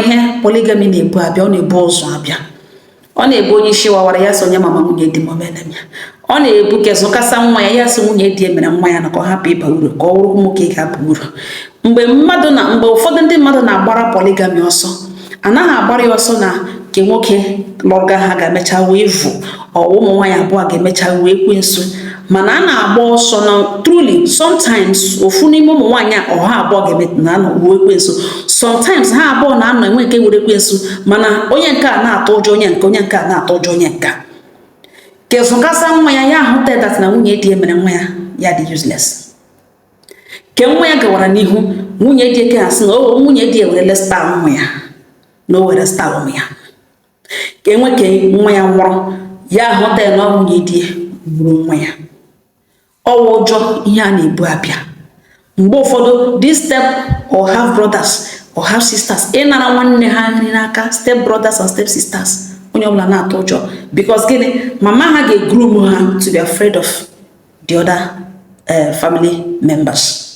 Ihe polygamy na-ebu abịa, ọ na-ebu ụzọ abịa. Ọ na-ebu onye isi wawara ya so onye mama nwunye di m omena ya. Ọ na-ebu kezụkasa nwa ya, ya sị nwunye di mere nwa ya na ka ọ hapụ ịba uru, ka ọ wụrụ nwoke ga-aba uru. Mgbe mmadụ na mgbe ụfọdụ ndị mmadụ na-agbara polygamy ọsọ, anaghị agbara ya ọsọ na nke nwoke lụrụga ha ga-emecha wee vụ ọwụ ụmụ nwaanyị abụọ ga-emecha wee kwe nso, mana a na-agba ọsọ na truly sometimes ofu n'ime ụmụ nwaanyị a ọha abụọ ga-eme na-anọ wuo ekwensu. Sometimes ha abụọ na-anọ enwe nke were ekwensu, mana onye nke a na-atụ ụjọ onye nke, onye nke a na-atụ ụjọ onye nke a. Kezụkasa nwa ya, ya ahụta that na nwunye di mere nwa ya, ya dị useless. Ke nwa ya gawara n'ihu, nwunye di eke ha sị na o nwunye di ewerele star nwa ya, na o were star ụmụ ya. Ka enwe ke nwa ya nwụrụ, ya ahụta ya na ọ nwunye di gburu nwa ya. Ọwụ ụjọ ihe a na-ebu abịa. Mgbe ụfọdụ this step or half brothers or half sisters ịnara nwanne ha nri n'aka, step brothers and step sisters, onye ọbụla na-atụ ụjọ because gịnị? Mama ha ga-egroom ha to be afraid of the other family members.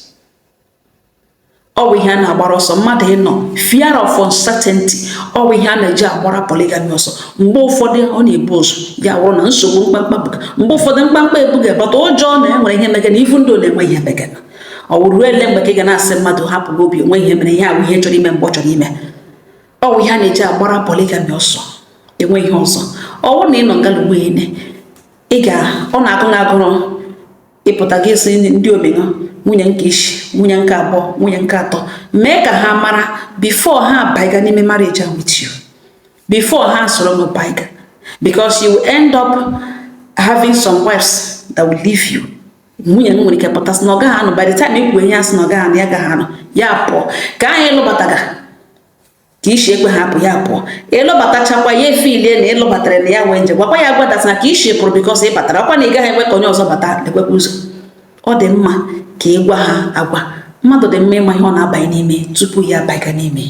Ọ bụ ihe a na-agbara ọsọ, mmadụ ịnọ fear of uncertainty. Ọ bụ ihe a na-eji agbara polygamy ọsọ. Mgbe ụfọdụ ọ na-ebu ụzọ ya wụrụ na nsogbu mkpamkpa buga. Mgbe ụfọdụ mkpamkpa ebuga bata, ụjọ na enwere ihe megana, ifu ndụ na-enwe ihe megana. Ọ wụrụ ruo ele mgbe ka ị ga na-asị mmadụ hapụ obi onwe ihe mere ihe awụ ihe chọrọ ime mgbe ọ chọrọ ime. Ọ bụ ihe a na-eji agbara polygamy ọsọ, enwe ihe ọzọ. Ọ bụrụ na ị nọ ngalugbo ene, ị ga ọ na-agụ na agụrụ ịpụta gị sị ndị omenọ nwunye nke isi, nwunye nke abụọ, nwunye nke atọ, mee ka ha mara before ha baiga n'ime marriage ahụ with you, before ha soro m baiga, because you will end up having some wives that will leave you. Nwunye m nwere ike pụta sị na ọ gaghị anọ. By the time ikwu ihe asị na ọ gaghị anọ, ya gaghị anọ, ya pụọ. Ka anyị lụbataga ka isi ekwe ha apụ, ya pụọ. Ịlụbatachakwa ya, efilie na ịlụbatara na ya wee nje gwakwa ya gwadasị na ka isi pụrụ because ị batara ọkwa na ị gaghị ekwe ka onye ọzọ bata. Ekwekwa ụzọ ọ dị mma ka ị gwa ha agwa. Mmadụ dị mma ịma ihe ọ na-abanye n'ime tupu ya abaga n'ime.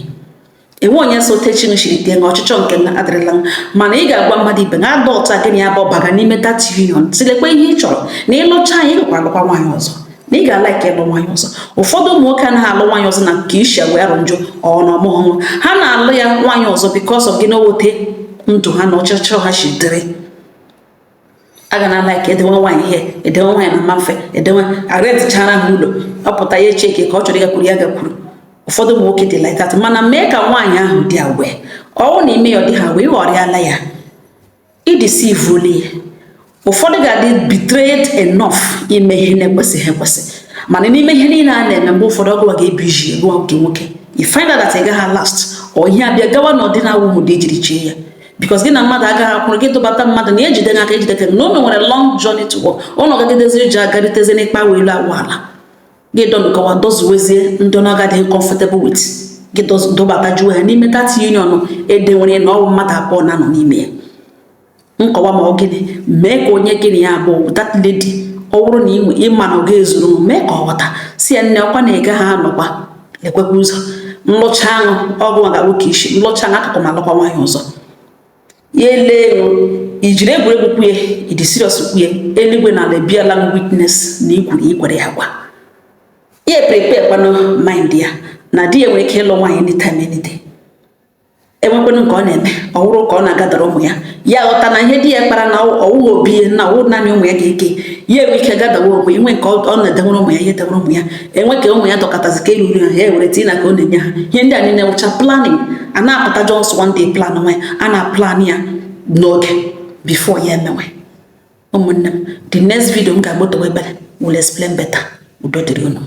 Enwe onye so techinu shiri tie na ọchịchọ nke m adịrịla m, mana ị ga-agwa mmadụ ibe na adult a gịnị ya bụ baga n'ime that union, tilekwa ihe ị chọrọ na ịlụcha ya, ị gakwa alụkwa nwaanyị ọzọ, na ị ga-ala ka ịlụ nwaanyị ọzọ. Ụfọdụ ụmụ nwoke anaghị alụ nwaanyị ọzọ na ka isi wee rụ njọ ọ na ọmụghị nwa. Ha na-alụ ya nwaanyị ọzọ because of gị na owote ndụ ha na ọchịchọ ha si dịrị. A ga na like edewe nwaanyị ihe, edewe nwaanyị na mmafe, edewe arentichara ha ụlọ, ọ pụta ya echeke ka ọ chọrọ ịgakwuru ya gakwuru. Ụfọdụ ụmụ nwoke dị like that, mana mee ka nwaanyị ahụ dị aware. Ọwụ na ime ya ọ dị ha wee ghọrịala ya, ideceive ya. Ụfọdụ ga-adị betrayed enough ime ihe na-ekwesịghị ekwesị, mana n'ime ihe niile a na-eme, mgbe ụfọdụ ọgụwa ga-ebu iji ego nke nwoke, you find out that ị gaghị last ọ ihe abịa gawa n'ọdịnawụ ụdị ejiri chie ya, because gị na mmadụ agaghị akwụrụ gị dụbata mmadụ na ejide gị aka ejide gị na ụnụ nwere long journey to walk. Ụnụ gagidezi iji agarịtezi n'ịkpa wee elu awụ ala gị dọnụkọwa dozuwezie ndị ọ na-agadịghị comfortable with gị, dọbata juo ha n'ime that union edenwere na ọwụ mmadụ abụọ na-anọ n'ime ya. Nkọwa ma ọ gịnị mee ka onye gịnị ya bụ that lady, ọ bụrụ na ịma na ọ ga-ezuru m, mee ka ọ ghọta si ya, nne, ọkwa na ị gaghị anọkwa, lekwekwa ụzọ nlụcha aṅụ ọgụ nwa ga-awụ ka isi nlụcha aṅụ akụkụ ma alụkwa nwaanyị ọzọ. Ya ele ego ijiri egwuregwu kwuye, ịdị serious kwuye, eluigwe na ala ebiala m witness na ikwuru ikwere ya gwa ya. Prepare kwanụ mind ya na di ya nwere ike ịlụ nwaanyị anytime, any day. Enwekwanụ nke ọ na-eme, ọ wụrụ ka ọ na-agadara ụmụ ya, ya ghọta na ihe di ya kpara na ọwụghị obi ya na ọwụ naanị ụmụ ya ga-eke ya enwe ike gadawa onwe enwe nke ọ na-edewere ụmụ ya, ihe dewere ụmụ ya enwe ka ụmụ ya dọkọtazi ka eruru ha, ya ewere tinye na ka ọ na-enye ha. Ihe ndị a niile wụcha planning. A na-apụta just one day plan nwe a na-plan ya n'oge before ya emewe. Ụmụnne m, the next video m ga-agbotowe ebere will explain better. Udo dịrị unu.